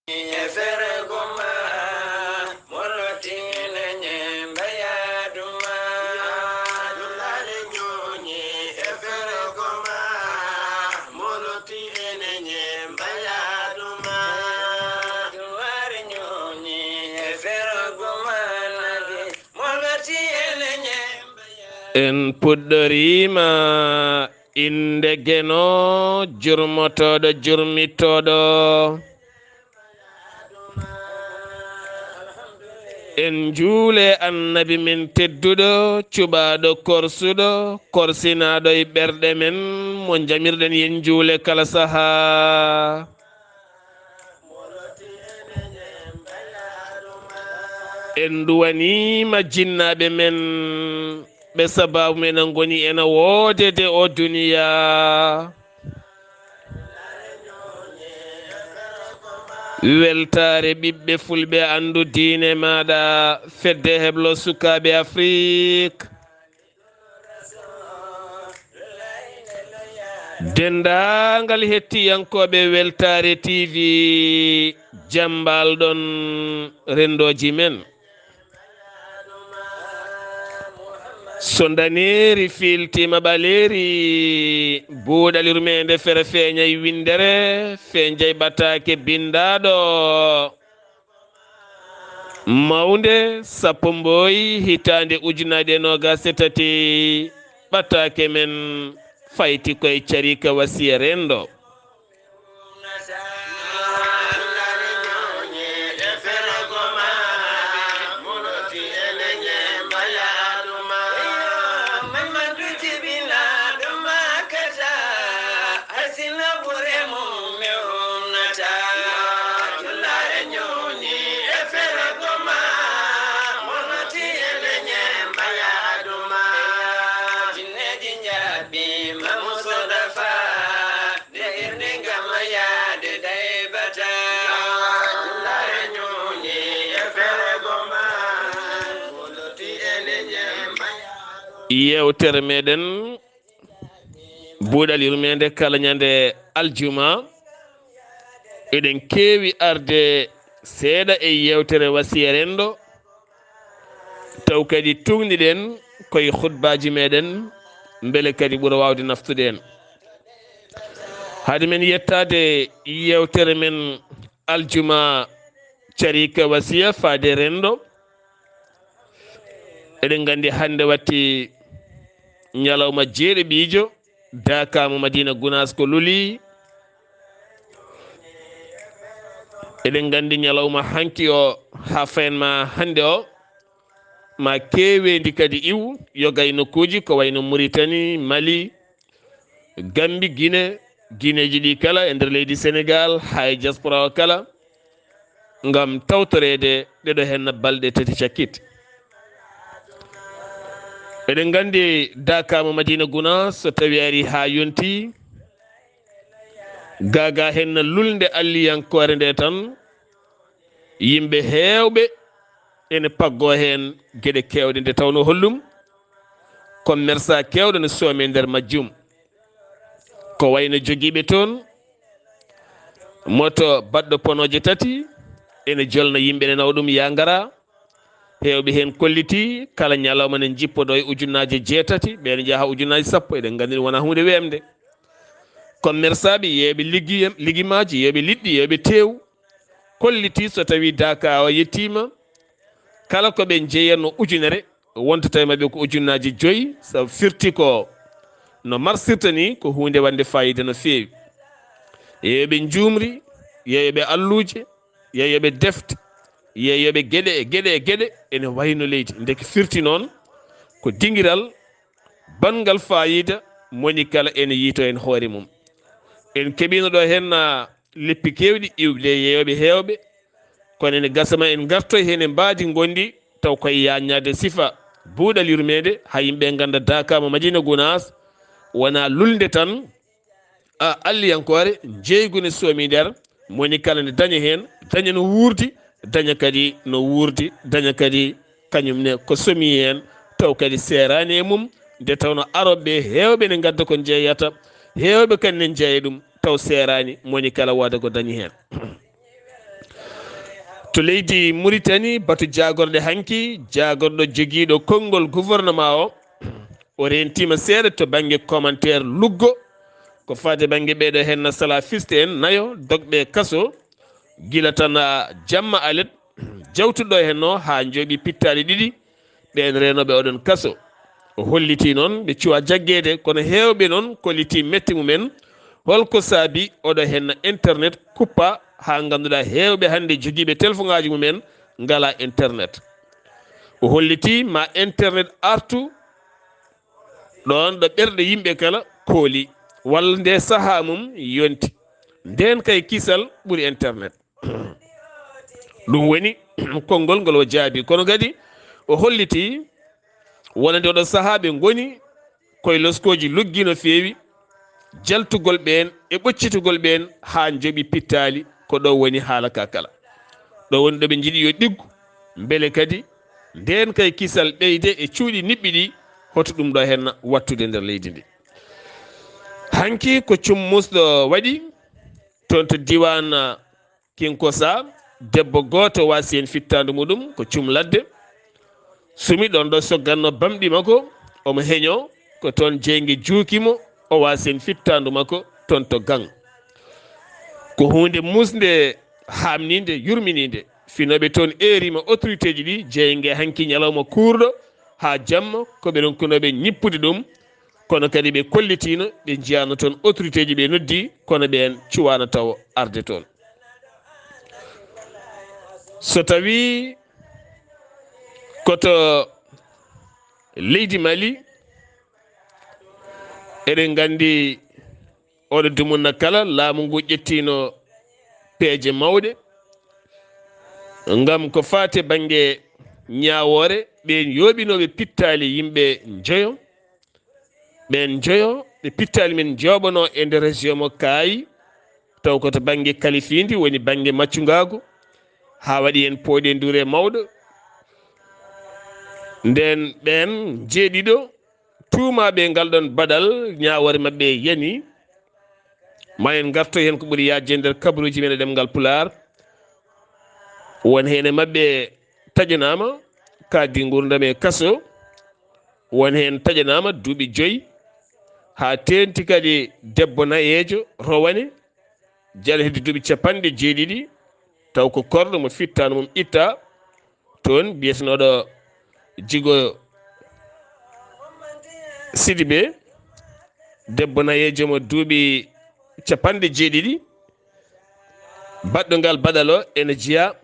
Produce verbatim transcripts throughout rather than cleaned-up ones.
E fergo ma, moloti ene nyemba yaduma. Dulare nyonyi, e fergo ma, moloti ene nyemba yaduma. Dulare nyonyi, e fergo ma, nage, moloti ene nyemba yaduma. En puɗɗoriima innde Geno, jurmotooɗo, jurmitooɗo. En njuule Annabi men tedduɗo, cuɓaaɗo, korsuɗo, korsinaaɗo e ɓerɗe men, mo njamirɗen yen njuule kala sahaa. En nduwaniima jinnaaɓe men, ɓe sabaabu men ngoni ena woodede o duniyaa. Weltaare ɓiɓɓe fulɓe, anndu diine maaɗa, fedde heblo sukaaɓe Afrik. Denndaangal hettiyankooɓe Weltaare T V, jam mbaal-ɗon renndooji men. So ndaneeri fiiltiima ɓaleeri, buuɗal yurmeende fere feeñay winndere, feeñay ɓataake binndaaɗo. Mawnde sappo mboy hitaande ujunaaji e noogaas e tati, ɓataake men fayti koye Carika Wasiya Renndo. Yeewtere meɗen buuɗal yurmeende kala ñande aljuma, eɗen keewi arde seeɗa e yeewtere Wasiya Renndo, taw kadi tuugniɗen koye khutbaaji meɗen, mbele kadi ɓura waawde naftude en. Hade men yettaade yeewtere men aljuma Carika Wasiya faade Renndo, eɗen nganndi hannde watti ñalawma jeeɗiɗiijo, daakaama Madina Gunaas ko luli. Eɗen nganndi ñalawma hanki o, haa fayen ma hannde o, ma keeweendi kadi iwu, yoga e nokkuuji ko wayno Muritani, Mali, Gambi, Gine, Gineeji ɗi kala e nder leydi Senegaal, haa e diaspora o kala, ngam tawtoreede ɗeɗo henna balɗe tati cakkit. Eɗen nganndi daakaama Madina Gunaas, so tawi ari haa yonti, gaagaa henna lulnde alliyankoore nde tan, yimɓe heewɓe ene paggoo heen geɗe keewɗe, nde tawnoo hollum, commerçant keewɗo ne soomee nder majjum. Ko wayno jogiiɓe toon moto baɗɗo ponooje tati, ene jolna yimɓe, ene nawa ɗum, yaa ngaraa. Heewɓe heen kollitii, kala ñalawma ne njippodoo e ujunnaaje jeetati, ɓeen njaha ujunnaaje sappo, eɗen nganndi ɗum wonaa huunde weemde. Commerçant ɓe, yeeyɓe liggiyam-, liggimaaji, yeeyɓe liɗɗi, yeeyɓe teewu, kollitii so tawii daakaama o yettiima, kala ko ɓe njeyanoo ujunere, wonta tawi maɓɓe ko ujunnaaji joyi, sabu firti ko no marsirta ni, ko huunde wannde faayiida no feewi. Yeeyɓe njuumri, yeeyɓe alluuje, yeeyɓe defte, yeeyɓe geɗe e geɗe e geɗe, ene wayno leydi. Ndeke firti noon ko dingiral banngal faayiida, moni kala ene yiytoo heen hoore mum. En keɓiino ɗo heen, ah, leppi keewɗi iwde e yeeyooɓe heewɓe, kono ene gasa ma en ngartoy heen e mbaadi ngonndi, taw koye yaaññaade sifa buuɗal yurmeende, haa yimɓe ngannda daakaama Madina Gunaas wonaa lulnde tan, a, alliyankoore, jeygune soomi nder, moni kala ne daña heen, daña no wuurdi, daña kadi no wuurdi, daña kadi kañum ne ko somi heen, taw kadi seeraani e mum, nde tawnoo arooɓe ɓe heewɓe ne ngadda ko njeeyata, heewɓe kadi ne njeeya ɗum, taw seeraani, moni kala wooda ko dañi heen. To leydi Muritani, batu jaagorɗe hanki, jaagorɗo jogiiɗo konngol gouvernement o, o rentiima seeɗa to bannge commentaire luggo, ko faati bannge ɓeeɗo heen salafiste en nayo, dogɓe kaso, gila tan, ah, jamma alet, jawtuɗo heen o haa njooɓi pittaali ɗiɗi, ɓeen reenooɓe oɗon kaso. O hollitii noon ɓe cuwa jaggeede, kono heewɓe noon kollitii mette mumen. Holko saabi oɗo heen internet kuppa haa ngannduɗaa heewɓe hannde jogiiɓe telefoŋaaji mumen ngalaa internet? O hollitii ma internet artu ɗoon ɗo ɓerɗe yimɓe kala kooli, walla nde sahaa mum yonti. Ndeen kay kisal ɓuri internet. Ɗum woni konngol ngol o jaabi. Kono kadi o hollitii wonande oɗo sahaa ɓe ngoni koye loskooji luggi no feewi, jaltugol ɓeen e ɓoccitugol ɓeen haa njoɓi pittaali, ko ɗo woni haala ka kala. Ɗo woni ɗo ɓe njiɗi yo ɗiggu, mbele kadi ndeen kay kisal ɓeyde e cuuɗi niɓɓi ɗi, hoto ɗum ɗo heen wattude nder leydi ndi. Hanki ko cum musɗo waɗi toon to diiwaan Kinkosa, debbo gooto waasi heen fittaandu muɗum, ko cum ladde. Sumi ɗoon ɗo sogganno bamɗi makko, omo heñoo, ko toon jeynge juuki mo, o waasi heen fittaandu makko toon to Gang. Ko huunde muusnde, haamniinde, yurminiinde. Finooɓe toon eeriima autorité ji ɗi, jeynge hanki ñalawma kuurɗo haa jamma, ko ɓe ronkunooɓe ñippude ɗum. Kono kadi ɓe kollitiino, ɓe njiyaano toon autorité ji ɓe noddi, kono ɓeen cuwaano tawo arde toon. So tawii ko to leydi Mali, eɗen nganndi oɗo dumunna kala, laamu ngu ƴettiino peeje mawɗe ngam ko faati bannge ñaawoore, ɓeen yooɓinooɓe pittaali yimɓe njoyo. Ɓeen njoyo ɓe pittaali men njooɓanoo e nder région mo Kaayi, taw ko to bannge Kalifiindi, woni bannge maccungaagu, haa waɗi heen pooɗe ndure mawɗo. Ndeen ɓeen jeeɗiɗo tuumaaɓe ngal ɗoon baɗal, ñaawoore maɓɓe yani. Ma en ngarto heen ko ɓuri yaajde nder kabaruuji men e ɗemngal Pulaar. Won heen e maɓɓe taƴanaama, kaaddi nguurndam e kaso. Won heen taƴanaama duuɓi joyi, haa teeŋti kadi debbo nayeejo rowane, jala heddi duuɓi capanɗe jeeɗiɗi, taw ko korɗo mo fittaandu mum itta toon, biyetenooɗo Jigo Sidibe, debbo nayeejo mo duuɓi capanɗe jeeɗiɗi, baɗɗo ngal baɗal o ene jeyaa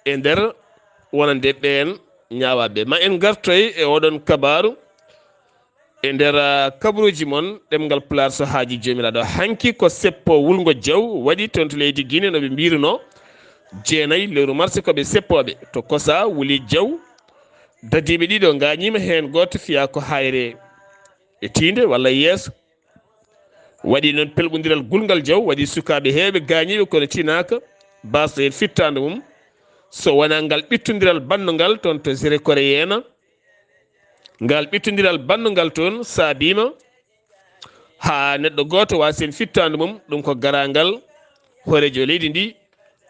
e nder wonande ɓeen ñaawaaɓe. Ma en ngartoy e oɗon kabaaru e nder, ah, kabaruuji mon ɗemngal Pulaar so haajii Joomiraaɗo. Hanki ko seppo wulngo jaw waɗi toon to leydi Gine, no ɓe mbiirunoo, jeenayi lewru mars ko ɓe seppooɓe. To Kosa wuli jaw, dadiiɓe ɗiɗo ngaañiima, heen gooto fiyaa ko hayre e tiinde walla yeeso. Waɗi noon pelɓondiral gulngal jaw, waɗi sukaaɓe heewɓe gaañiiɓe kono tinaaka baasɗo heen fittaandu mum. So wonaa ngal ɓittondiral banndungal toon to Zéro Coréen, ngal ɓittondiral banndungal toon saabiima haa neɗɗo gooto waasi heen fittaandu mum. Ɗum ko garaangal hooreejo leydi ndi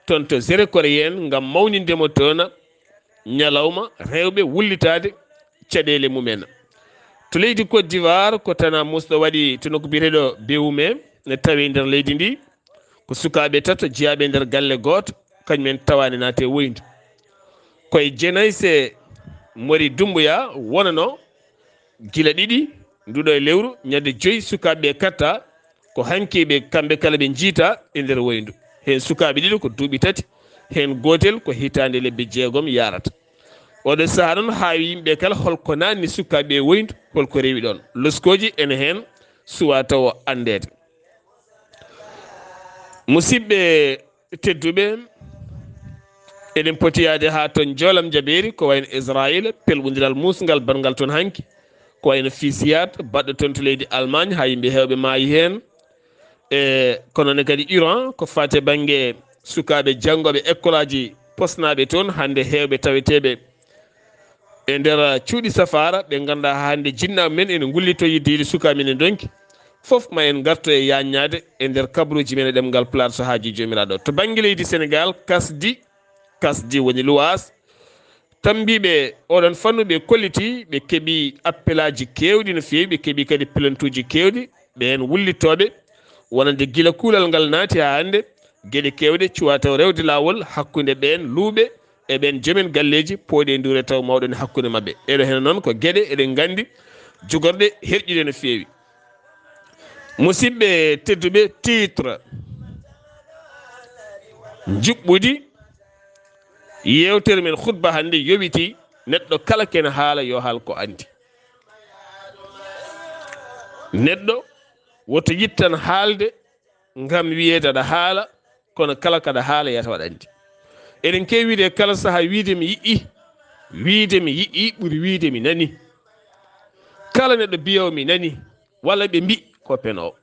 toon to Zéro Coréen ngam mawninde mo toon ñalawma rewɓe wullitaade caɗeele mumen. To leydi Côte d'Ivoire, ko tana musɗo waɗi to nokku biyeteeɗo Béoumé, ne tawi nder leydi ndi. Ko sukaaɓe tato jeyaaɓe nder galle gooto, kañum en tawaani naate woyndu. Koye Jenaise Mori Dumbuya wonano gila ɗiɗi nduɗo e lewru, ñande joyi sukaaɓe ɓe katta, ko hanki ɓe kamɓe kala ɓe njiita e nder woyndu. Heen sukaaɓe ɗiɗo ko duuɓi tati, heen gootel ko hitaande lebbi jeegom yaarata. Oɗo sahaa noon haawi yimɓe kala holko naatni sukaaɓe e woyndu, holko rewi ɗoon. Loskooji ene heen suwaa tawo anndeede. Musidɓe tedduɓe, eɗen poti yahde haa toon Joolam Jabeeri, ko wayno Israayiila, pelɓondiral muusngal baɗngal toon hanki, ko wayno Fisiyaat, baɗɗo toon to leydi Almaañ, haa yimɓe heewɓe maayi heen. E kono ne kadi Iran, ko faati e bannge sukaaɓe janngooɓe ekkolaaji posnaaɓe toon, hannde heewɓe taweteeɓe e nder cuuɗi safaara, ɓe ngannduɗaa haa hannde jinnaaɓe men ene ngullitoo yidde yiide sukaaɓe men e ndonki. Fof ma en ngarto e yaaññaade e nder kabaruuji men e ɗemngal Pulaar so haajii Joomiraaɗo. To bannge leydi Senegaal, kasdi kasdi woni luwaas. Tammbiiɓe oɗon fannu ɓe kolliti, ɓe keɓi appelaaji keewɗi no feewi, ɓe keɓi kadi pilantuuji keewɗi. Ɓeen wullittooɓe wonande gila kuulal ngal naati haa hannde, geɗe keewɗe cuwaa taw rewde laawol hakkunde ɓeen luuɓe e ɓeen joomen galleeji pooɗi e nduure taw mawɗo ne hakkunde maɓɓe. Ɗeeɗo heen noon ko geɗe eɗen nganndi jogorɗe herƴude no feewi. Musidɓe tedduɓe, titre njuɓɓudi yeewtere men khutba hannde yowitii neɗɗo kala kene haala yo haal ko anndi. Neɗɗo woto yittan haalde ngam wiyeede aɗa haala, kono kala kaɗa haala yata waɗ anndi. Eɗen keewi wiide e kala sahaa wiide mi yi'i, wiide mi yi'i ɓuri wiide mi nani. Kala neɗɗo biyowo mi nani, walla ɓe mbi ko penoowo.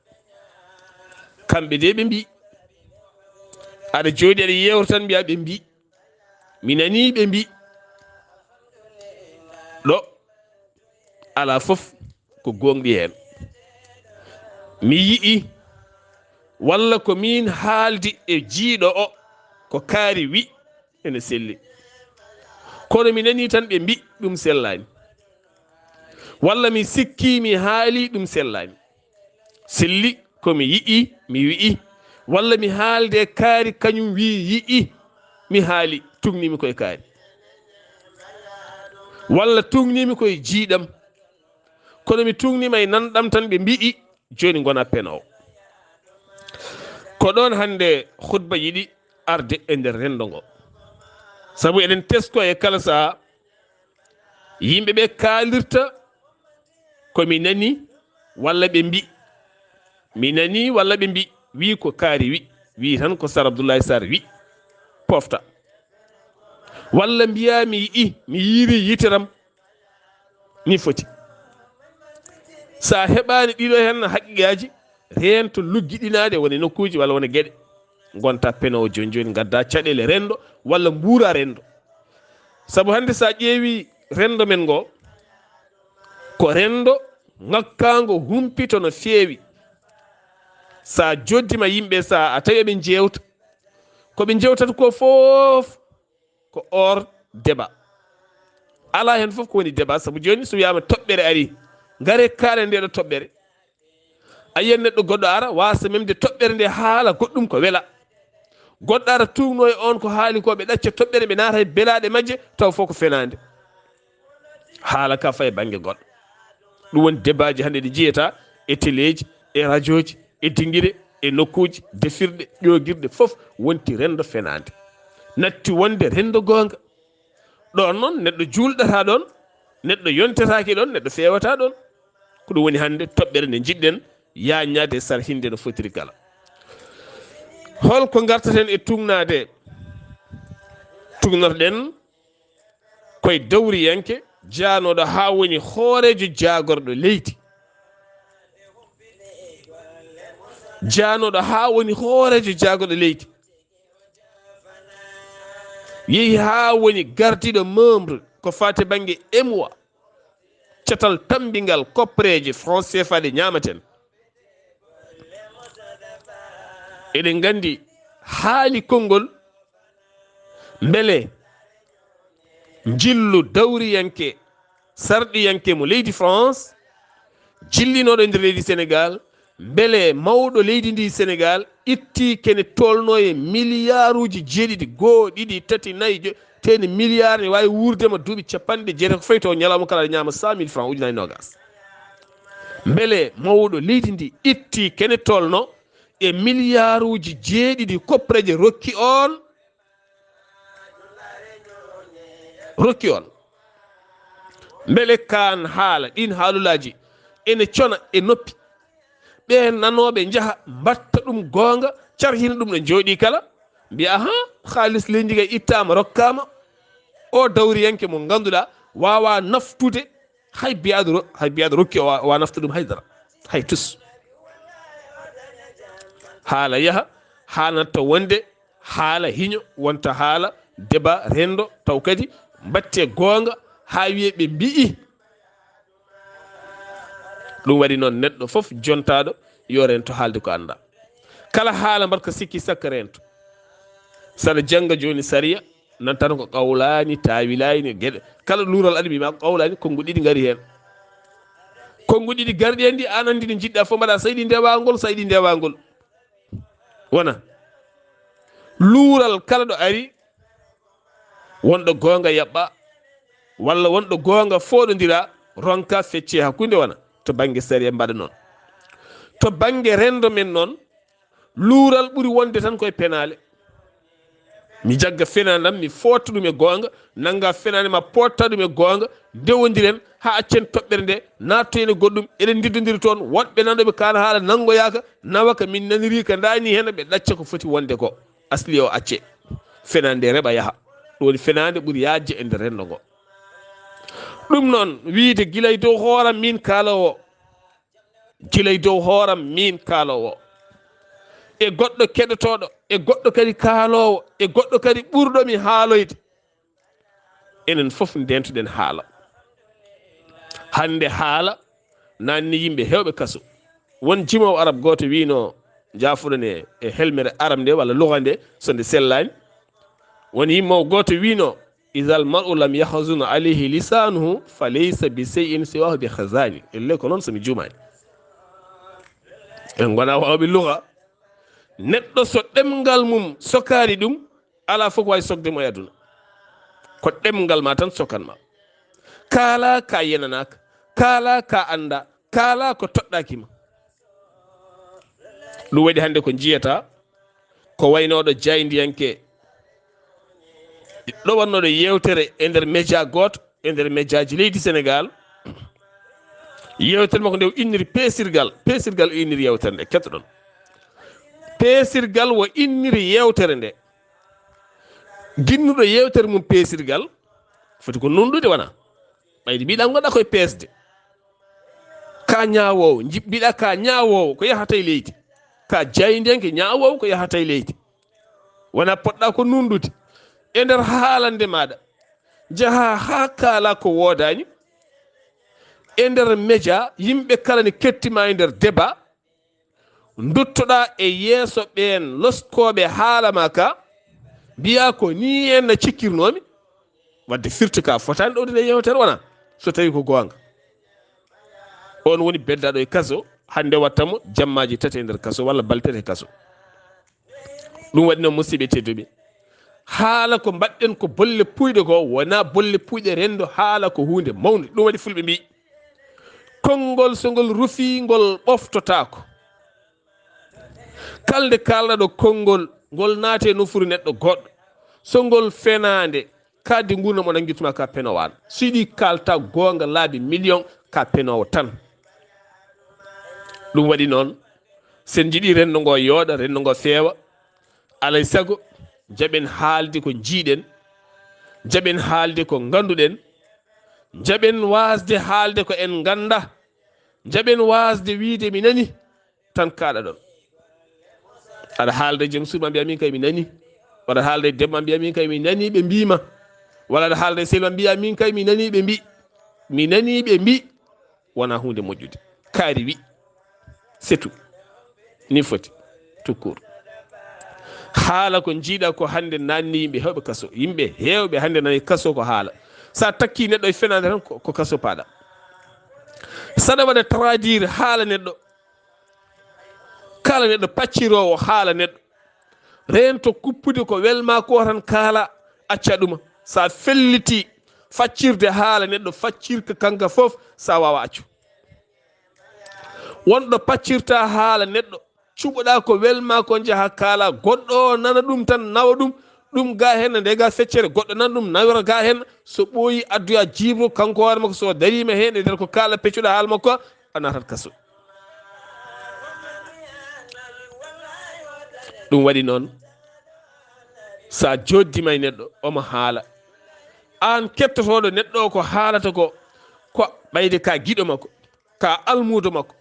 Kamɓe de ɓe mbi. Aɗa jooɗi aɗa yeewta tan mbiya ɓe mbi. Mi nani ɓe mbi. Ɗo alaa fof ko goongɗi heen. Mi yi'i walla ko miin haaldi e jiiɗo o ko kaari wi ene selli. Kono mi nani tan ɓe mbi ɗum sellaani. Walla mi sikki mi haali ɗum sellaani. Selli ko mi yi'i mi wi'i walla mi haalde kaari kañum wi yi'i mi haali tugnimi koye kaari. Walla tugnimi koye jiiɗam. Kono mi tugnima e nanɗam tan ɓe mbi'i jooni ngona penoowo. Ko ɗoon hannde khutba yiɗi arde e nder renndo ngo. Sabu eɗen tesko e kala sahaa yimɓe ɓe kaalirta ko mi nani walla ɓe mbi. Mi nani walla ɓe mbi. Wi ko kaari wi. Wi tan ko Sar Abdoulaye Sarr wi. Pofta. Walla mbiya mi yi'i, mi yiiri yiiteram. Ni foti. Sa heɓaani ɗiɗo heen haqqiyaaji, reento luggiɗinaade woni nokkuuji walla woni geɗe. Ngonta penoowo jooni jooni, ngadda caɗeele renndo walla mbuura renndo. Sabu hannde sa ƴeewi renndo men ngo, ko renndo ŋakkaango humpito no feewi. Sa joddima yimɓe, sa a tawi eɓe njeewta, ko ɓe njeewtata ko fof ko hors débat. Alaa heen fof ko woni débat, sabu jooni so wiyaama toɓɓere ari, ngare kaalen nde ɗo toɓɓere. A yiyat neɗɗo goɗɗo ara wasa memde toɓɓere nde haala goɗɗum ko wela. Goɗɗo ara tuugno e on ko haali ko ɓe ɗacca toɓɓere ɓe naata e belaaɗe majje taw fof ko fenaande. Haala ka fayi bannge goɗɗo. Ɗum woni debaaji hannde ɗi njiyata e teleeji, e rajooji, e dingire, e nokkuuji, defirɗe, ƴoogirɗe fof wonti renndo fenaande. Natti wonde renndo goonga. Ɗoon noon neɗɗo juulɗata ɗoon, neɗɗo yontetaake ɗoon, neɗɗo feewata ɗoon. Ko ɗum woni hannde toɓɓere nde njiɗɗen yaajnaade e sarhinde no fotiri kala. Hol ko ngartaten e tuugnaade? Tuugnorɗen koye dawriyanke jaanooɗo haa woni hooreejo jaagorɗo leydi. Jaanooɗo haa woni hooreejo jaagorɗo leydi. Yehi haa woni gardiiɗo membre ko faati bannge M O A, catal tammbingal koppareeje franc C F A ɗe ñaamaten. Eɗen nganndi haali konngol mbele njillu dawriyanke sarɗiyanke mo leydi France, jillinooɗo e nder leydi Sénégal, mbele mawɗo leydi ndi Sénégal itti kene tolno e miliyaaruuji jeeɗiɗi, goo, ɗiɗi, tati, nayi, jo-, teeni miliyaar ne waawi wuurdema duuɓi capanɗe jeetati ko fayi to ñalawma kala aɗa ñaama cent mille francs, ujunaaji noogaas. Mbele mawɗo leydi ndi itti kene tolno e miliyaaruuji jeeɗiɗi koppareeje rokki on, rokki on. Mbele kaan haala, ɗiin haalulaaji ene cona e noppi ɓeen nanooɓe, njaha mbaɗta ɗum goonga, carhina ɗum no jooɗii kala, mbiya, "Ahaa, haalis leydi ndi kay ittaama, rokkaama o dawriyanke mo ngannduɗaa waawaa naftude hay biyaaɗo ro-, hay biyaaɗo rokki o wa-, waawaa naftude ɗum hay dara, hay tus." Haala yaha, haa natta wonde haala hiño, wonta haala débat renndo, taw kadi mbaɗte goonga haa wiyee ɓe mbi'i. Ɗum waɗi noon neɗɗo fof jontaaɗo yo rento haalde ko anndaa. Kala haala mbaɗ ko sikki sakka rento. Saɗa jannga jooni sariya, Nan tan ko qawlaani, taawilaani, geɗe. Kala luural ari mbiima ko qawlaani, konnguɗi ɗiɗi ngari heen. Konnguɗi ɗiɗi garɗi heen ɗi, aan anndi ɗi njiɗɗa fof, mbaɗa so yiɗi ndewangol, so yiɗi ndewangol. Wona luural kala ɗo ari, wonɗo goonga yaɓɓa, walla wonɗo goonga fooɗondira, ronka fecce hakkunde wona. To bannge sariya mbaɗa noon. To bannge renndo men noon, luural ɓuri wonde tan koye penaale. Mi jagga fenaandam, mi footta ɗum e goonga, nannga fenaande ma, pootta ɗum e goonga, ndewondiren haa accen toɓɓere nde, naattoyen e goɗɗum, eɗen ndiddondiri toon, woɗɓe nanɗo ɓe kaala haala nanngoyaaka, nawa ka min naniri ka ndaani heen, ɓe ɗacca ko foti wonde ko. Asli o acce. Fenaande nde reɓa yaha. Ɗum woni fenaande ɓuri yaajde e nder renndo ngo. Ɗum noon, wiyde gila e dow hooram min kaaloowo, gila e dow hooram min kaaloowo, e goɗɗo keɗotooɗo, e goɗɗo kadi kaaloowo, e goɗɗo kadi ɓurɗo mi haaloyde. Enen fof ndeentuɗen haala. Hannde haala naanni yimɓe heewɓe kaso. Won jimoowo arab gooto wiino, jaafuɗon e, e helmere arab nde walla luga nde, so nde sellaani. Won yimoowo gooto wiino, "Idal mar'u lam yahzun alayhi lisanuhu, fa laysa bi shay'in siwahu bi khazani." Elle ko noon so mi juumaani. En ngona waawɓe luga. Neɗɗo so ɗemngal mum sokaani ɗum, alaa fof ko waawi sokde mo e aduna. Ko ɗemngal ma tan sokan ma. Kaala ka yenanaaka, kaala ka annda, kaala ko toɗɗaaki ma. Ɗum waɗi hannde ko njiyata, ko waynooɗo jaayndiyanke ɗo wannooɗo yeewtere e nder média gooto, e nder médiaji leydi Sénégal. Yeewtere makko nde o inniri peesirgal, peesirgal o inniri yeewtere nde, kettoɗon. Peesirgal o inniri yeewtere nde. Ginnuɗo yeewtere mum peesirgal, foti ko nunɗude wona. Ɓayde mbiɗa ngonɗa koye peesde. Ka ñaawoowo, nji-, mbiɗa ka ñaawoowo ko yahata e leydi. Ka jaayndiyanke ñaawoowo ko yahata e leydi. Wona poɗɗa ko nunɗude. E nder haalande maɗa, njaha haa kaala ko woodaani. E nder média, yimɓe kala ne kettima e nder débat. Nduttoɗa e yeeso ɓeen loskooɓe haala ma ka, mbiya ko ni en no cikkirnoomi. Wadde firti ka fotaani ɗowde nde yeewtere wona, so tawi ko goonga. On woni beddaɗo e kaso, hannde watta mo jammaaji tati e nder kaso walla balɗe tati e kaso. Ɗum waɗi noon, musidɓe tedduɓe, haala ko mbaɗɗen ko bolle puyɗe ko, wona bolle puyɗe renndo, haala ko huunde mawnde. Ɗum waɗi fulɓe mbi, "Konngol so ngol rufii, ngol ɓoftotaako." Kala nde kaalɗa ɗo konngol, ngol naati e nofuru neɗɗo goɗɗo, so ngol fenaande, kaaddi nguurndam o nanngituma ka penoowo aan. So yiɗi kaalta goonga laabi million, ka penoowo tan. Ɗum waɗi noon, sen njiɗi renndo ngo yooɗa, renndo ngo feewa, alay sago, njaɓen haalde ko njiiɗen, njaɓen haalde ko ngannduɗen, njaɓen waasde haalde ko en ngannda, njaɓen waasde wiyde mi nani, tan kaaɗa ɗon. Aɗa haalda e joom suudu ma, mbiya min kay mi nani. Aɗa haalda e debbo ma, mbiya min kay mi nani ɓe mbii ma. Walla aɗa haalda e sehil ma, mbiya min kay mi nani ɓe mbii. Mi nani ɓe mbii. Wona huunde moƴƴude. Kaari wi. C'est tout. Ni foti. Tout court. Haala ko njiiɗa ko hannde naanni yimɓe heewɓe kaso. Yimɓe heewɓe hannde nani kaso ko haala. Sa takki neɗɗo e fenaande tan ko, ko kaso paaɗa. Saɗa waɗa traduire haala neɗɗo. Kala neɗɗo pacciroowo haala neɗɗo, reento kuppude ko welma ko tan kaala, acca ɗuma. Sa felliti faccirde haala neɗɗo, faccirka kanka fof, sa waawa accu. Wonɗo paccirta haala neɗɗo, cuɓoɗa ko welma ko, njaha kaala goɗɗo o, nana ɗum tan, nawa ɗum, ɗum ga hen, nde ga feccere, goɗɗo nan ɗum, nawira ga hen, so ɓooyi addoya jiibo, kanko hoore makko so darima hen e nder ko kaala peccuɗa haala makko, a natat kaso. Ɗum waɗi noon, sa joddima e neɗɗo, omo haala, aan kettotoɗo neɗɗo o ko haalata ko, ko ɓayde ka giɗo makko, ka almuudo makko,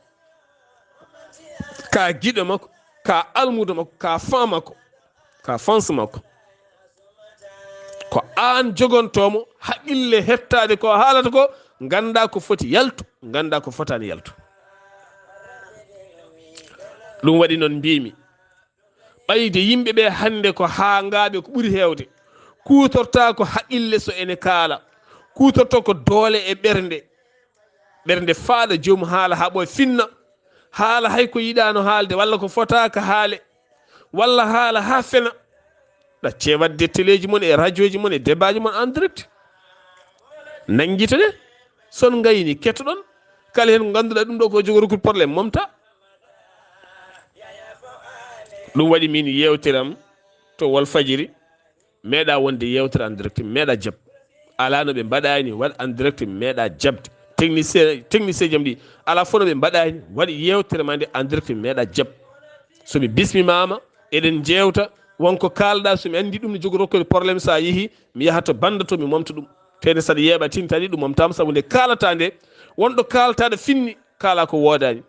ka giɗo makko, ka almuudo makko, ka fan makko, ka fans makko. Ko aan jogontoomo haqqille hettaade ko haalata ko, ngannda ko foti yaltu, ngannda ko fotaani yaltu. Ɗum waɗi noon mbimi, ɓayde yimɓe ɓe hannde ko haangaaɓe ko ɓuri heewde, Kuutortaa ko haqqille so ene kaala. Kuutorto ko doole e ɓernde. Ɓernde faaɗa joom haala haɓo e finna. Haala hay ko yiɗaano haalde, walla ko fotaaka haale, walla haala haa fena. Ɗaccee waɗde teleeji mon e rajooji mon e debaaji mon en direct. Nanngito de, son ngayni kettoɗon. Kala heen ko ngannduɗaa ɗum ɗo ko jogo rokkude problème, momta. Ɗum waɗi min yeewtere am to Walfadjiri, meeɗa wonde yeewtere en direct, meeɗa jaɓ. Alaa no ɓe mbaɗaani waɗ en direct, meeɗa jaɓde. Technicien, technicien jam ɗi, alaa fof no ɓe mbaɗaani waɗ yeewtere ma nde en direct, meeɗa jaɓ. So mi bismimaama, eɗen njeewta, won ko kaalɗa, so mi anndi ɗum ne jogo rokkude problème, so a yehi, mi yaha to bannda to, mi momta ɗum. Tene saɗa yeeɓa tintani ɗum momtaama, sabu nde kaalata nde, wonɗo kaalata ɗo finni, kaala ko woodaani.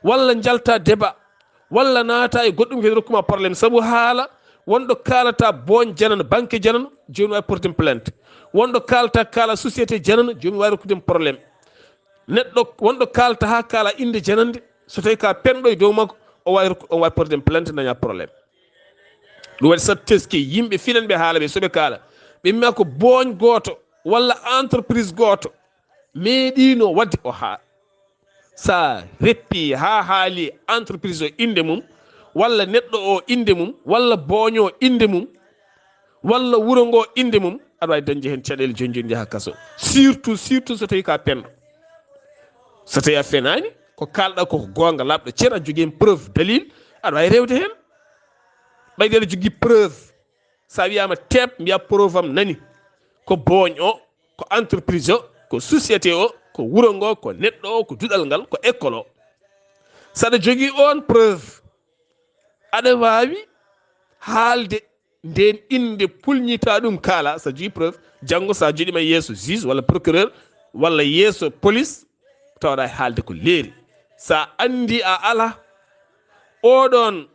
Walla njalta débat, walla naata e goɗɗum kadi rokkuma problème, sabu haala wonɗo kaalata booñ janano, banque janano, jooni waawi portem plainte. Wonɗo kaalata kaala société janano, jooni waawi rokkude problème. Neɗɗo wonɗo kaalata haa kaala innde janande, so tawi ka penɗo e dow makko, o waawi rokku-, o waawi portem plainte, daña problème. Ɗum waɗi saɗa teski yimɓe finanɓe haala ɓe, so ɓe kaala, ɓe mbiya ko booñ gooto walla entreprise gooto meeɗiino waɗde o haa. Sa reppi haa haali entreprise o innde mum, walla neɗɗo o innde mum, walla booño innde mum, walla wuro ngo innde mum, aɗa waawi dañde heen caɗeele jooni jooni, njaha kaso. Surtout, surtout so tawi ka penɗo. So tawi a fenaani, ko kaalɗa ko goonga laaɓɗo cer, a jogii heen preuve, dalil, aɗa waawi rewde heen. Ɓayde aɗa jogii preuve, sa wiyaama teep, mbiya preuve am nani. Ko booñ o, ko entreprise o, ko société o, ko wuro ngo, ko neɗɗo o, ko duɗal ngal, ko école o. Saɗa jogii oon preuve, aɗa waawi haalde ndeen innde pulñita ɗum kaala, sa jogii preuve, janngo sa joɗima yeeso juge walla procureur walla yeeso police, tawaɗa e haalde ko leeri. Sa anndi a ala oɗon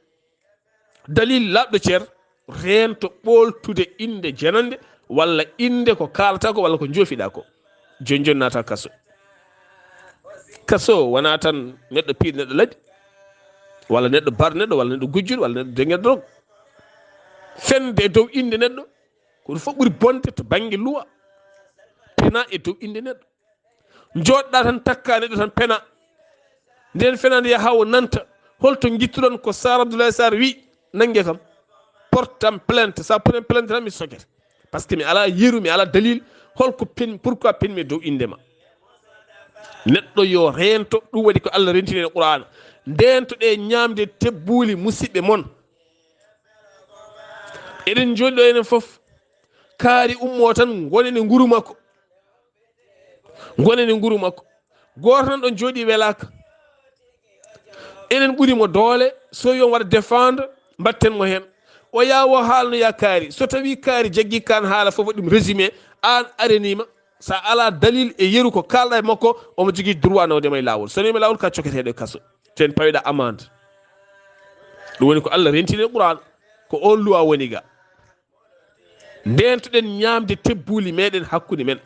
dalil laaɓɗo cer, reento ɓooltude innde janande walla innde ko kaalata ko walla ko joofiɗa ko. Jooni jooni naata kaso. Kaso wona tan neɗɗo piiɗo neɗɗo ladde, walla neɗɗo bar neɗɗo, walla neɗɗo gujjuɗo, walla neɗɗo denger drogue. Fende e dow innde neɗɗo, ko ɗum fof ɓuri bonde to bannge luwa. Pena e dow innde neɗɗo. Jooɗɗa tan takka neɗɗo tan pena. Nden fena nde yaha o nanta. Holto ngittuɗon ko Sar Abdoulaye Sar wi, nannge kam. Portam plainte, sa portam plainte tan mi sokete. Par ce que mi ala yeru, mi ala dalil. Holko pen, pourquoi pen mi dow innde ma? Neɗɗo yo reento, ɗum waɗi ko Allah rentini e Qur'aana. Ndeento ɗe ñaamde tebbuuli musidɓe mon. Eɗen jooɗi ɗo enen fof. Kaari ummo tan, ngonen e nguru makko. Ngonen e nguru makko. Gooto tan ɗon jooɗi welaaka. Enen ɓuri mo doole, so yo waɗa défendre, mbatten mo heen. O yaa o haalno ya kaari. So tawi kaari jaggi kan haala fof ɗum résumé, aan arenima, sa ala dalil e yeru ko kaalɗa e makko, omo jogii droit nawde ma e laawol. So nawima e laawol, ka coketeeɗo e kaso. Ten pawiɗa amende. Ɗum woni ko Allah rentini e Qur'an, ko on luwa woni ga. Ndentoɗen ñaamde tebbuuli meɗen hakkunde men.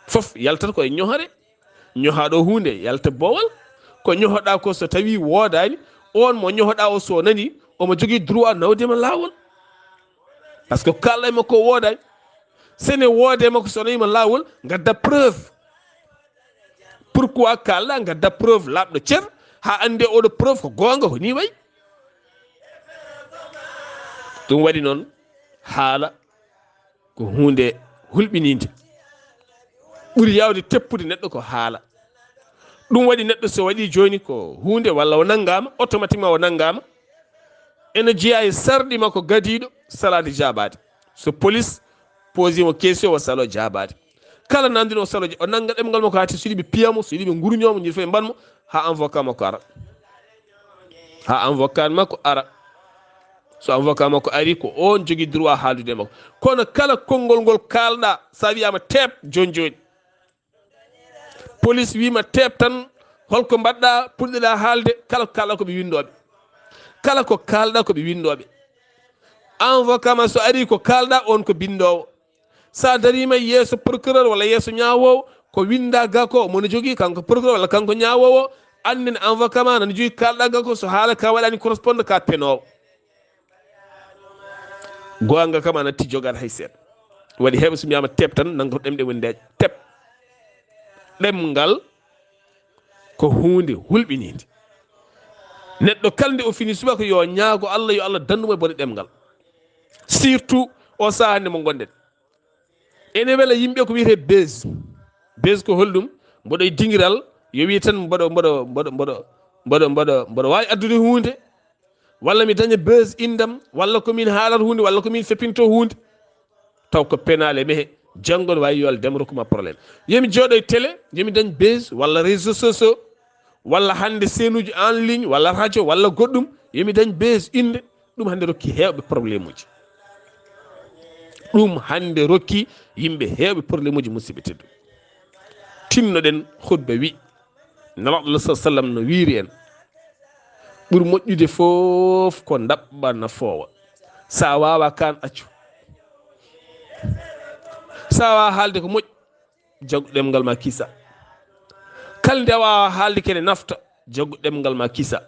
Fof yaltata ko e ñohre, ñohaɗo huunde yalta boowal, ko ñohoɗa ko so tawi woodaani, on mo ñohoɗa o so nani, omo jogii droit nawde ma laawol. Par ce que kaalɗa e makko woodaani. Sene woode makko so nawima laawol, ngadda preuve. Pourquoi kaalɗa ngadda preuve laaɓɗo cer, haa annde oɗo preuve ko goonga, ko ni wayi? Ɗum waɗi noon, haala ko huunde hulɓiniinde. Ɓuri yaawde teppude neɗɗo ko haala. Ɗum waɗi neɗɗo so waɗi jooni ko huunde walla o nanngaama, automatiquement o nanngaama. Ene jeyaa e sarɗi makko gadiiɗo salaade jaabaade. So police posi mo question, o salo jaabaade. Kala nanndino o salo, o nannga ɗemngal makko haa so yiɗi ɓe piya mo, so yiɗi ɓe ngurñoo mo, ñiɗi fof ɓe mbaɗ mo, haa avocat makko ara. Haa avocat makko ara. So avocat makko ari, ko on jogii droit haaldude e makko. Kono kala konngol ngol kaalɗa, so a wiyaama teep jooni jooni. Police wiima teep tan, holko mbaɗɗa, puɗɗiɗa haalde, kala ko kaalɗa ko ɓe winndooɓe. Kala ko kaalɗa ko ɓe winndooɓe. Avocat ma so ari ko kaalɗa, on ko binndoowo. Sa darima yeeso procureur walla yeeso ñaawoowo, ko winnda ga ko, mo no jogii kanko procureur walla kanko ñaawoowo, annen avocat ma nana jogii kaalɗa ga ko, so haala ka waɗani correspondre ka penoowo. Goonga kam a natti jogaade hay seeɗa. Waɗi heɓe so mbiyaama tep tan, nanngoto ɗemɗe woni ndeeƴa. Tep. Ɗemngal ko huunde hulɓiniinde. Neɗɗo kala nde o fini subaka yo ñaago Allah, yo Allah danndu mo e bone ɗemngal. Surtout o sahaa nde mo ngonɗen. Ene wela yimɓe ko wiyetee buzz. Buzz ko holɗum? Mboɗo e dingiral, yo wiye tan mboɗo, mboɗo, mboɗo, mboɗo, mboɗo, mboɗo, mboɗo waawi addude huunde, walla mi daña buzz indam, walla ko min haalata huunde, walla ko min feppinto huunde. Taw ko penaale mehe, janngo no waawi yo Allah dem rokku ma problème. Yo mi jooɗo e télé, yo mi dañ buzz, walla réseaux sociaux, walla hannde seenuuji en ligne, walla radio, walla goɗɗum, yo mi dañ buzz innde, ɗum hannde rokki heewɓe problème uji. Ɗum hannde rokki yimɓe heewɓe problème uji, musidɓe tedduɓe. Tinnoɗen khutba wi, Nelaaɗo Allah sallallahu alaihi wasallam no wiiri en, ɓuri moƴƴude fof ko ndaɓɓa nafoowa. Sa waawa kaan accu. Sa waawa haalde ko moƴƴi, jaggu ɗemngal ma kisa. Kala nde a waawa haalde kene nafta, jaggu ɗemngal ma kisa.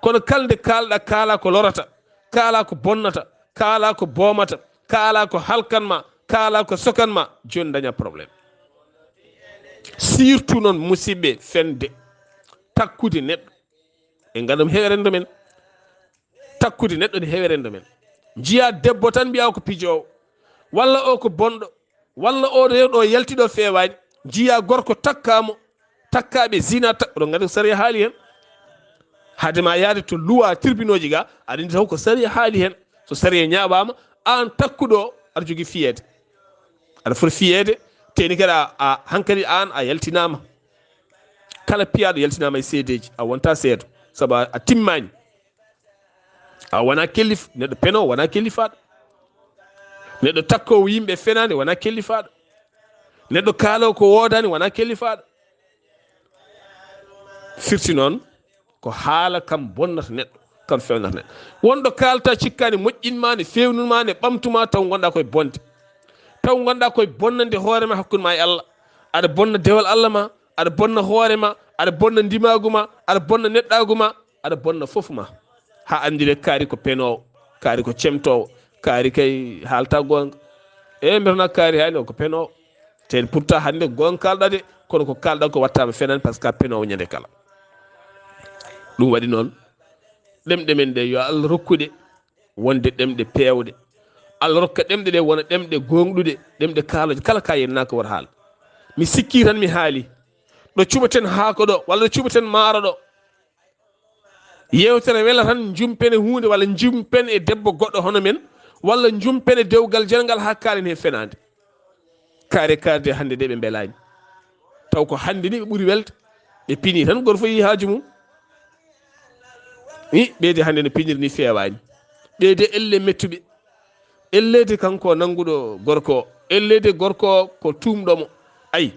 Kono kala nde kaalɗa, kaala ko lorata, kaala ko bonnata, kaala ko boomata, kaala ko halkan ma, kaala ko sokan ma, jooni daña problème. Surtout noon, musidɓe, fende, takkude neɗɗo. En ngandum heewe rendo men. Takkude neɗɗo ne heewe rendo men. Njiya debbo tan mbiya o ko pijoowo, walla o ko bonɗo, walla o ɗo, ɗo yalti ɗo feewaani. Njiya gorko takkaamo, takkaaɓe zina, tak-, oɗon ngandi ko sariya haali hen. Haade ma yaade to luwa tribunauji ga, aɗa andi taw ko sariya haali hen. So sariya ñaaɓaama, aan takkuɗo o, aɗa jogii fiyeede. Aɗa foti fiyeede, teni kadi a, a, hankadi aan a yaltinaama. Kala piyaaɗo yaltinaama e seedeeji, a wonta seedo, sabu a, a timmaani. A wona kellif, neɗɗo peno wona kellifaaɗo. Neɗɗo takkoowo yimɓe fenaande wona kellifaaɗo. Neɗɗo kaaloowo ko woodaani wona kellifaaɗo. Firti noon, ko haala kam bonnata neɗɗo, kam fewnata neɗɗo. Wonɗo kaalta cikkaani moƴƴin ma, ne fewnun ma, ne ɓamtu ma, taw ngonɗa koye bonde. Taw ngonɗa koye bonnande hoore ma hakkunde ma e Allah. Aɗa bonna dewal Allah ma, aɗa bonna hoore ma, aɗa bonna ndimaagu ma, aɗa bonna neɗɗaagu ma, aɗa bonna fof ma. Haa anndire kaari ko penoowo, kaari ko cemtoowo, kaari kay haalta goonga. E mbetana kaari hay no ko penoowo. Te pourtant hannde goonga kaalɗa de, kono ko kaalɗa ko wattaama fenaande, parce que a penoowo ñande kala. Ɗum waɗi noon, ɗemɗe men ɗe, yo Allah rokkuɗe wonde ɗemɗe peewɗe. Allah rokka ɗemɗe ɗe wona ɗemɗe gooŋɗuɗe, ɗemɗe kaalooje, kala ka yenna ko wota haal. Mi sikki tan mi haali. Ɗo cuɓaten haako ɗo, walla ɗo cuɓaten maaro ɗo. Yewtere wela tan, njumpen e huunde, walla njumpen e debbo goɗɗo hono men, walla njumpen e dewgal jangal haa kaalen heen fenaande. Kaare kaarde hannde de ɓe mbelaani. Taw ko hannde ni ɓe ɓuri welde. Ɓe pini tan, goto fof yi haaju mum. I, ɓeyde hannde no piniri ni feewaani. Ɓeyde elle mettuɓe. Elleede kanko nannguɗo gorko o. Elleede gorko o ko tuumɗo mo. Ay,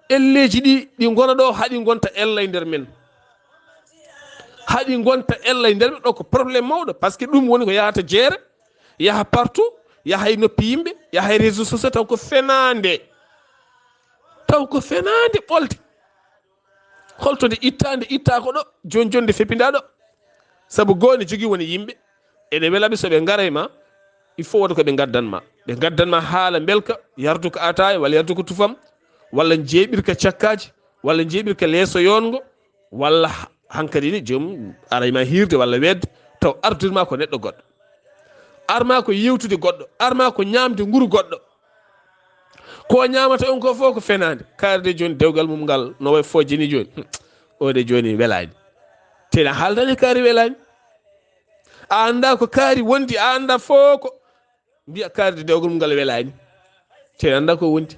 elleeji ɗi, ɗi ngona ɗo, haɗi ngonta ella e nder men. Haɗi ngonta ella e nder men, ɗo ko problème mawɗo, parce que ɗum woni ko yahata jeere, yaha partout, yaha e noppi yimɓe, yaha e réseaux sociaux, taw ko fenaande. Taw ko fenaande ɓolde. Holto nde itta, nde itta ko ɗo, jooni jooni nde feppinda ɗo. Sabu goo ne jogii woni yimɓe, ene welaɓe so ɓe ngara e ma, il faut wota ko ɓe ngaddan ma. Ɓe ngaddan ma haala mbelka, yardu ko ataaya, walla yardu ko tufam, walla njeeɓirka cakkaaji, walla njeeɓirka leeso yoongo, walla ha-, hankadi ni joom ara e ma hiirde walla weedde, taw ardirma ko neɗɗo goɗɗo. Arma ko yewtude goɗɗo, arma ko ñaamde nguru goɗɗo. Ko ñaamata on ko fof ko fenaande. Kaari de jooni dewgal mum ngal no way fojje ni jooni. Hmm. O de jooni welaani. Te na haaldani kaari welaani. A annda ko kaari wondi, a annda fof ko mbiya kaari de dewgal mum ngal welaani. Te na annda ko wondi.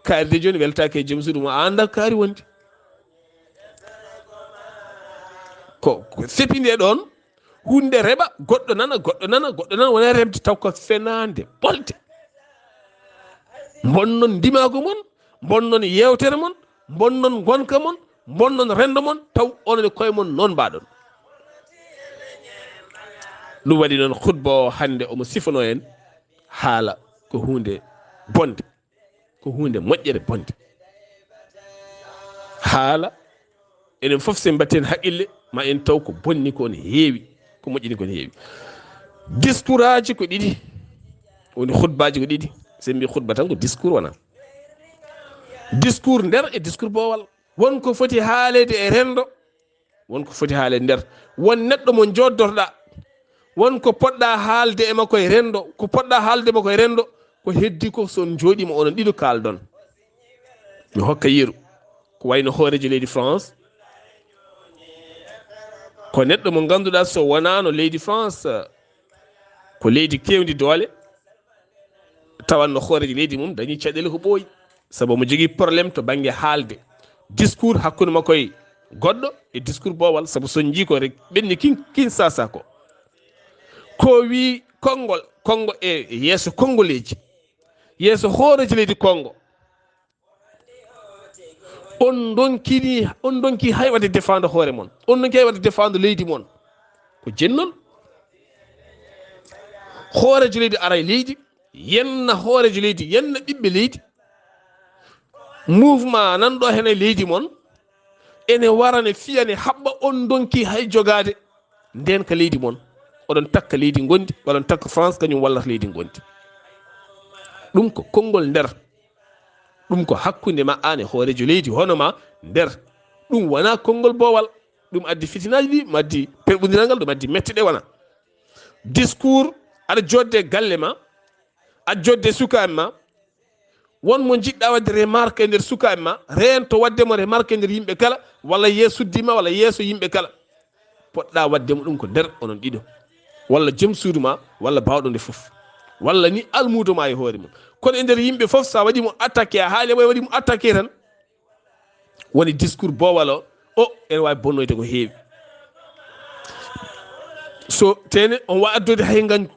Kaari de jooni weltaake e joom suudu mum, a annda ko kaari wondi. Ko, ko sepinde ɗon, hunde reɓa, goɗɗo nana, goɗɗo nana, goɗɗo nana, wona remde taw ko fenaande, ɓolde. Bonnon ndimaagu mon, bonnon yeewtere mon, bonnon ngonka mon, bonnon renndo mon, taw onon e koye mon noon mbaɗon. Ɗum waɗi noon khutba o hannde omo sifanoo en haala ko huunde bonde. Ko huunde moƴƴere bonde. Haala, enen fof so en mbaɗti heen haqqille, ma en taw ko bonni ko ne heewi, ko moƴƴini ko ne heewi. Diskuraaji ko ɗiɗi. Woni khutbaaji ko ɗiɗi. So en mbi khutba tan ko discours wona. Discours nder e discours boowal. Won ko foti haaleede e renndo, won ko foti haaleede nder. Won neɗɗo mo njooddorɗaa, won ko poɗɗaa haalde e makko e renndo, ko poɗɗaa haalde e makko e renndo, ko heddi ko so on njooɗiima onon ɗiɗo kaaldon. Mi hokka yeru. Ko wayno hooreejo leydi France, ko neɗɗo mo ngannduɗaa so wonaano leydi France, ko leydi keewndi doole, tawanno hooreejo leydi mum dañi caɗeele ko ɓooyi, sabu mo jogii problème to bannge haalde. Discours hakkunde makko e goɗɗo e discours boowal, sabu so njii ko rek ɓenni kin, kin sasa ko. Ko wi konngol, Konngo e yeeso konngoleeji, yeeso hooreejo leydi Konngo. On ndonkini, on ndonki hay wadde défendre hoore mon. On ndonki hay wadde défendre leydi mon. Ko jennol. Hooreejo leydi ara e leydi, yenna hooreejo leydi, yenna ɓiɓɓe leydi. Mouvement nan ɗo hene leydi mon, ene wara ne fiya ne haɓɓa, on ndonki hay jogaade. Nden ka leydi mon. Oɗon takka leydi ngondi, walla on takka France, kañum wallata leydi ngondi. Ɗum ko konngol nder. Ɗum ko hakkunde ma aan e hooreejo leydi hono ma nder. Ɗum wona konngol boowal. Ɗum addi fitinaaji ɗi, ɗum addi perɓondiral ngal, ɗum addi mette ɗe wona. Discours, aɗa jodde galle ma, aɗa jodde sukaaɓe ma, won mo njiɗɗa wadde remarque e nder sukaaɓe ma, reento wadde mo remarque e nder yimɓe kala, walla yeeso suddi ma, walla yeeso yimɓe kala. Poɗɗa wadde mo ɗum ko nder onon ɗiɗo, walla joom suudu ma, walla baawɗo nde fof, walla ni almuudo ma e hoore mum. Kono e nder yimɓe fof, sa waɗi mo attaqué, a haali mo, waɗi mo attaqué tan, woni discours boowal o, o ene waawi bonnoyde ko heewi. So tene on wa addude hay ngañgu,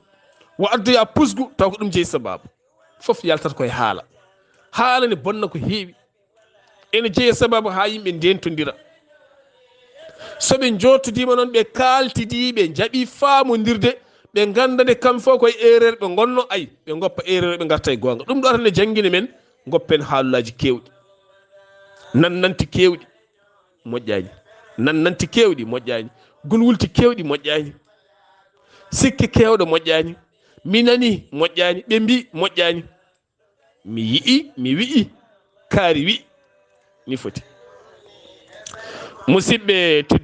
wa addoya pusgu, taw ko ɗum jeyi sababu. Fof yaltata koye haala. Haala ne bonna ko heewi. Ene jeyi sababu haa yimɓe ndentondira. So ɓe njottodiima noon, ɓe kaaltidi, ɓe njaɓi faamondirde, ɓe ngannda nde kam fof koye erreur ɓe ngonno, ay, ɓe ngoppa erreur, ɓe ngarta e goonga. Ɗum ɗo tan ne janngina men, ngoppen haalullaaji keewɗi. Nannanti keewɗi moƴƴaani. Nannanti keewɗi moƴƴaani. Gulwulti keewɗi moƴƴaani. Sikke keewɗo moƴƴaani. Mi nani moƴƴaani. Ɓe mbi moƴƴaani. Mi yi'i, mi wi'i, kaari wi'i. Ni foti. Musidɓe tedduɓe,